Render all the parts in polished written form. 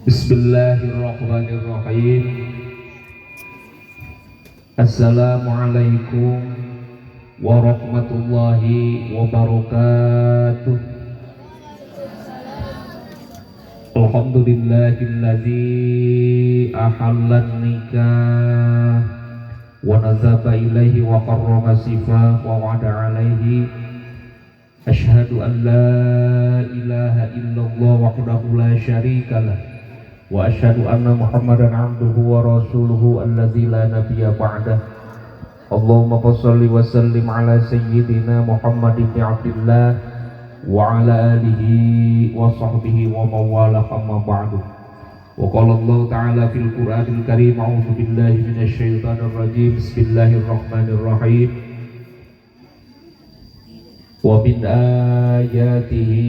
Bismillahirrahmanirrahim. Assalamualaikum warahmatullahi wabarakatuh. Alhamdulillahilladzi ahallan nikah wa nazaba ilaihi wa qarrama sifah wa wa'ada alaihi. Ashhadu an la ilaha illallah wahdahu la syarika lah wa ashhadu anna Muhammadan abduhu wa rasuluhu alladzi la nabiyya ba'dah. Allahumma shalli wa sallim ala sayyidina Muhammad ibn Abdillah wa ala alihi wa sahbihi wa mawala, amma ba'du. Wa qala Allah ta'ala fil Qur'anil Karim, a'udzu billahi minasy syaithanir rajim, bismillahirrahmanirrahim. Wa min ayatihi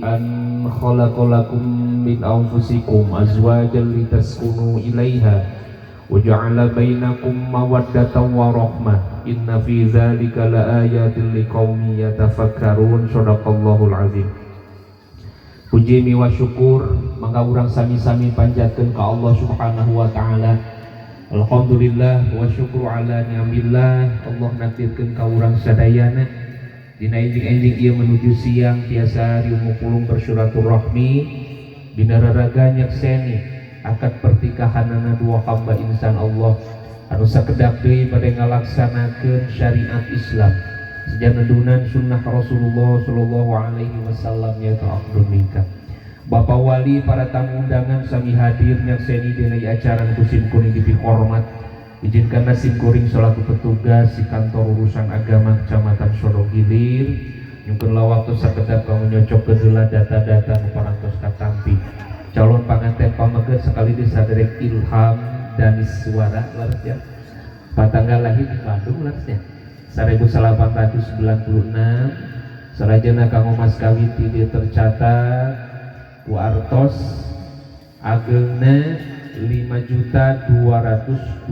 an khalaqalakum min anfusikum azwajan litaskunu ilaiha wa ja'ala bainakum mawaddatan wa rahmah, inna fi dzalika laayatin liqaumin yatafakkarun. Shadaqallahul azim. Puji wa syukur mangga urang sami-sami panjatkeun ka Allah Subhanahu wa taala. Alhamdulillah wa syukru ala ni'amillah. Allah nakdirkeun ka urang sadayana dina enjing-enjing ieu menuju siang tiasa riung pulung bersilaturahmi dina raraga nyekseni akad pertikahanana dua hamba insan Allah anu sakedap deui bade ngalaksanakeun syariat Islam sejana dunan sunnah Rasulullah sallallahu alaihi wasallam, yaitu akdun nikah. Bapak wali, para tamu undangan sami hadir nyakseni dina acara ku sim kuring dipihormat. Izinkanlah sim kuring selaku petugas di kantor urusan agama Kecamatan Sodonghilir nyungkeunlah waktu sakedap kanggo nyocok heula data-data nu parantos katampi. Calon panganten pameget sekali di saderek Ilham Daniswara, leres ya. Patanggal lahir di Bandung, leres ya, 1896. Salajengna kanggo mas kawin ti dieu tercatat ku artos ageungna 5.224.000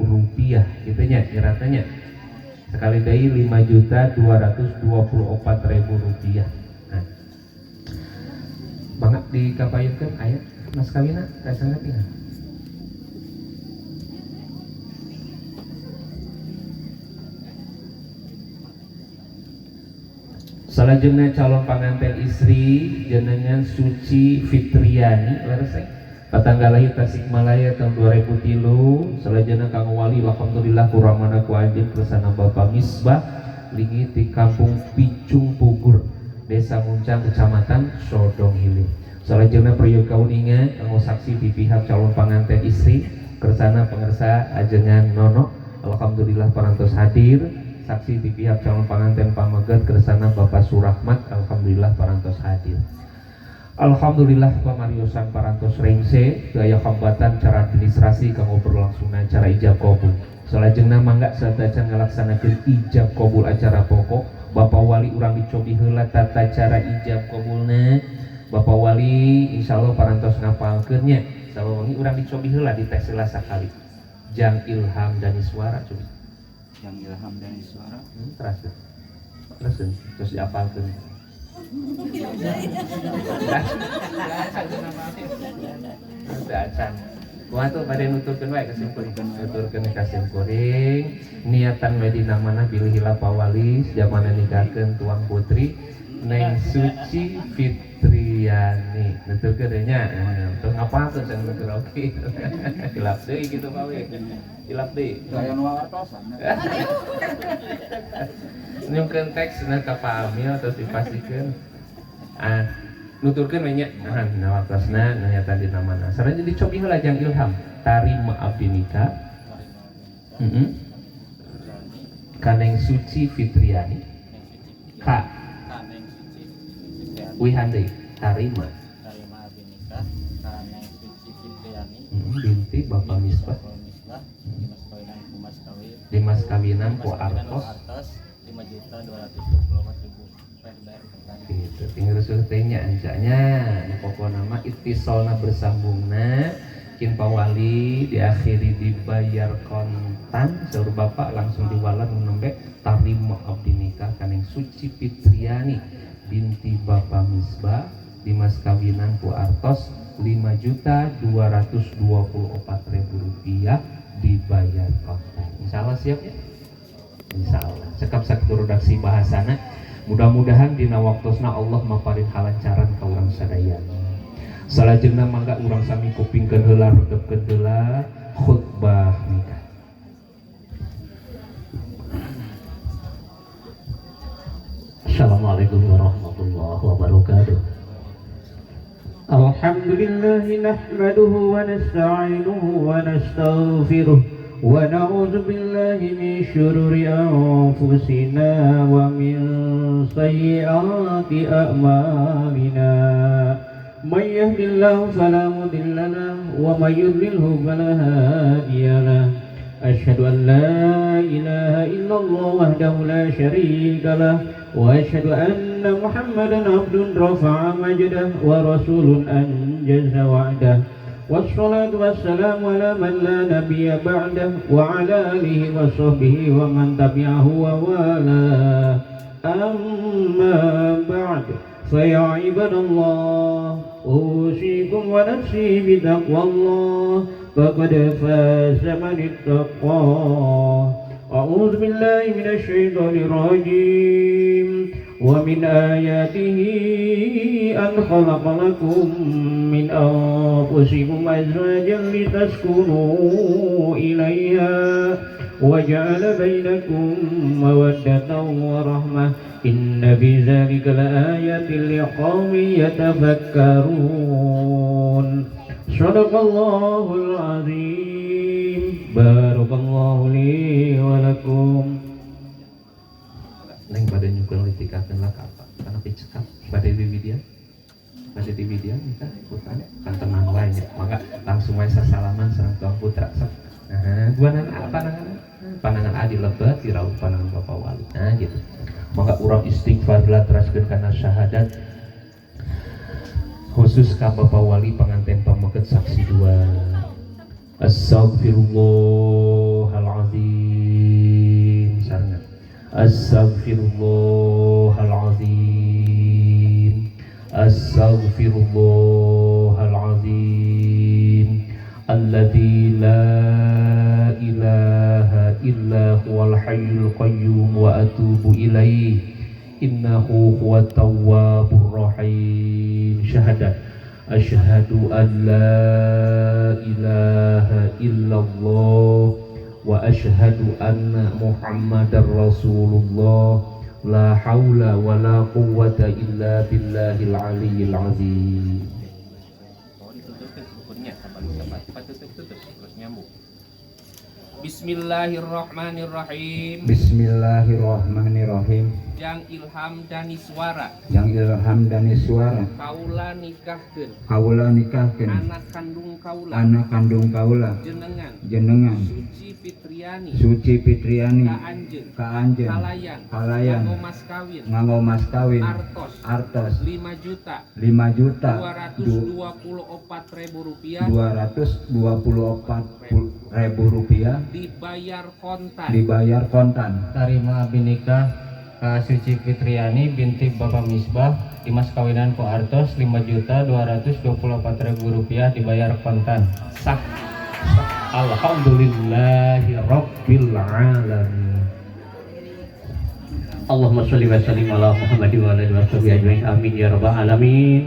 rupiah gitu nya nyeratnya. Sekali deui, 5.224.000 rupiah. Nah, mangga dikapayunkeun aya mas kawinna kasangga tinggal. Salajengna calon panganten istri jenengan Suci Fitriani, leres eh? Patanggal lahir Tasikmalaya tahun 2003. Salajengna kanggo wali, alhamdulillah kuramana ku anjeun kersana Bapak Misbah, linggih di Kampung Picung Pugur, Desa Muncang, Kecamatan Sodong Hilir. Salajengna peryogi kauninga kanggo saksi di pihak calon panganten istri kersana pengersa ajengan Nono, alhamdulillah parantos hadir. Saksi di pihak calon panganten pameget kersana Bapak Surahmat, alhamdulillah parantos hadir. Alhamdulillah pamariosan parantos rengse, gaya hambatan cara administrasi kanggo berlangsungna acara ijab kabul. Salajengna mangga satacan ngalaksanakeun ijab kabul acara pokok, Bapak Wali urang dicobi heula tata cara ijab kabulna. Bapak Wali insyaallah parantos ngapalkeun nya. Sawengi urang dicobi heula, dites heula sakali. Jang Ilham Daniswara, cobi. Yang Ilham Daniswara. Terus terus terus diapalkeun. Teu acan. Kumaha tuh bade nuturkeun wae ka sim kuring. Nuturkeun ka sim kuring, niatan we dina mana bilih hilap Pak Wali jamana nikahkeun tuang putri Neng Suci Fitriani. Nuturkeun deui nya. Terus ngapalkeun cenah nutur oge. Hilap deui kitu Pak we. Hilap deui. Aya nu wartosan. Nyungkeun teks na ka Pak Amil terus dipastikeun. Ah, nuturkeun we nya. Nah, dina waktosna nanyatan dina mana. Sareng dicobi heula jang Ilham. Tarima abdi nikah. Heeh. Ka Neng Suci Fitriani. Ka Ka Neng Suci Fitriani. Uihan deui. Tarima. Tarima abdi nikah ka Neng Suci Fitriani. Heeh, binti Bapak Misbah. Bapak Misbah dimas kawinan ku mas kawin. Dimas kawinan ku Mas kawinan artos artos 5.224.000 per bayar kontan. Gitu tinggal rusuh teh nya ancanya. Nu pokona mah ittisolna bersambungna kin Pak Wali diakhiri dibayar kontan. Saur bapak langsung diwalan nu nembe tarima abdi nikah ka Neng Suci Fitriani binti Bapak Misbah. Dimas kawinan ku artos 5.224.000 rupiah dibayar kontan. Insya Allah siap ya? Insya Allah. Cekap sakitu redaksi bahasana. Mudah-mudahan dina waktosna Allah maparin halancaran ka urang sadayana. Salajengna mangga urang sami kupingkeun heula, retepkeun heula khutbah nikah. Assalamualaikum warahmatullahi wabarakatuh. Alhamdulillah nahmaduhu wa nasta'inuhu wa nastaghfiruh wa na'udzu billahi min syururi anfusina wa min sayyiati a'malina. May yahdihillahu fala mudilla lahu wa may yudlilhu fala hadiya lahu. Asyhadu an la ilaha illallah wahdahu la syarika lahu wa asyhadu anna Muhammadan abdun rafa'a majdah wa rasulun anjaza wa'dah. Wassalatu wassalamu ala man la nabiyya ba'dah wa ala alihi wa sahbihi wa man tabi'ahu wa wala. Amma ba'd, fa ya ibadallah, usikum wa nafsi bi taqwallah, faqad faza man ittaqa. A'udzu billahi minasy syaithanir rajim. Wa min ayatihi an khalaqa lakum min anfusikum azwajan litaskunu ilaiha wa ja'ala bainakum mawaddatan wa rahmah. Inna fi dzalika laayatin liqaumin yatafakkarun. Shadaqallahul azim. Barakallahu li wa lakum. Neng pada nyukur litikakeun lah ka apa? Karena picekap pada bibidian. Pada bibidian kita ikutan kan tenang wae nya. Mangga langsung wae sasalaman sareng tuang putra sok. Nah, guanana panangan panangan adi lebet diraup panangan Bapak Wali. Nah gitu. Mangga urang istighfar lah teraskeun kana syahadat. Khusus ka Bapak Wali panganten pameukeut saksi dua. Astaghfirullahalazim sarengan. Astaghfirullahalazim. Astaghfirullahalazim. Alladzi la ilaha illa huwal hayyul qayyum wa atubu ilaih. Innahu huwat tawwabur rahim. Syahadat. Asyhadu an la ilaha illallah wa asyhadu anna Muhammadar Rasulullah. La haula wa la quwwata illa billahil aliyyil azim. Oh, ditutupkeun bukunya sabalik sabat tutup-tutup terus nyambung. Bismillahirrahmanirrahim. Bismillahirrahmanirrahim. Jang Ilham Daniswara. Jang Ilham Daniswara. Kaula nikahkeun. Kaula nikahkeun. Anak kandung kaula. Anak kandung kaula. Jenengan. Jenengan. Suci Fitriani. Suci Fitriani. Ka anjeun. Ka anjeun. Kalayan. Kalayan. Nganggo mas kawin. Nganggo mas kawin. Artos. Artos. 5 juta. 5 juta. 224.000 rupiah. 224.000 rupiah. Dibayar kontan. Dibayar kontan. Tarima abdi nikah ka Suci Fitriani binti Bapak Misbah dimas kawinan ku artos 5.224.000 rupiah dibayar kontan. Sah. Sah. Alhamdulillahi rabbil alamin. Allahumma sholli wa sallim ala Muhammad wa ala alihi washabihi ajmain. Amin ya rabbal alamin.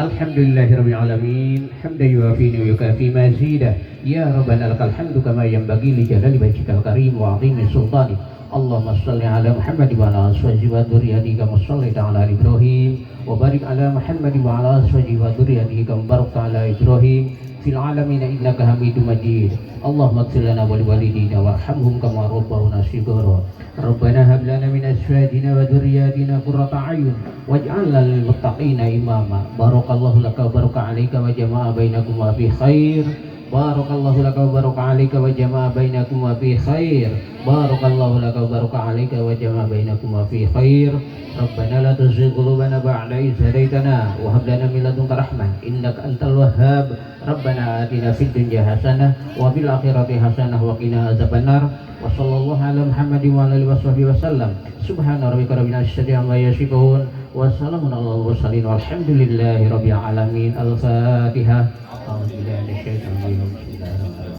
Alhamdulillahi rabbil alamin. Hamdan yuwafi wa yukafi mazida. Ya rabbana lakal hamdu kama yanbaghi li jalali wajhikal karim wa 'azimi sultanik. Allahumma sholli ala Muhammad wa ala azwajihi wa dzurriyyatihi kama shallaita ala Ibrahim wa barik ala Muhammad wa ala azwajihi wa dzurriyyatihi kama barakta ala Ibrahim fil alamin innaka Hamidum Majid. Allahumma ighfir lana wa liwalidina warhamhum kama rabbawna shighara. Rabbana hab lana min azwajina wa dzurriyyatina qurrata a'yun waj'alna lil muttaqina imama. Barakallahu laka wa baraka 'alaika wa jama'a bainakum wa fi khair. Barakallahu laka wa baraka 'alaika wa jama'a bainakum wa fi khair. Barakallahu laka wa baraka 'alaika wa jama'a bainakum wa fi khair. Rabbana la tuzigh qulubana ba'da idh hadaitana wa hab lana min ladunka rahmah innaka antal wahhab. Rabbana atina fid dunya hasanah wa fil akhirati hasanah wa qina adzabannar. Wa sallallahu ala Muhammadin wa ala alihi wasahbihi wasallam. Subhana rabbika rabbil izzati amma yasifun Wa salamun alal mursalin walhamdulillahi rabbil alamin. Al-Fatihah. A'udzu billahi minasyaitonir rajim. Bismillahirrahmanirrahim.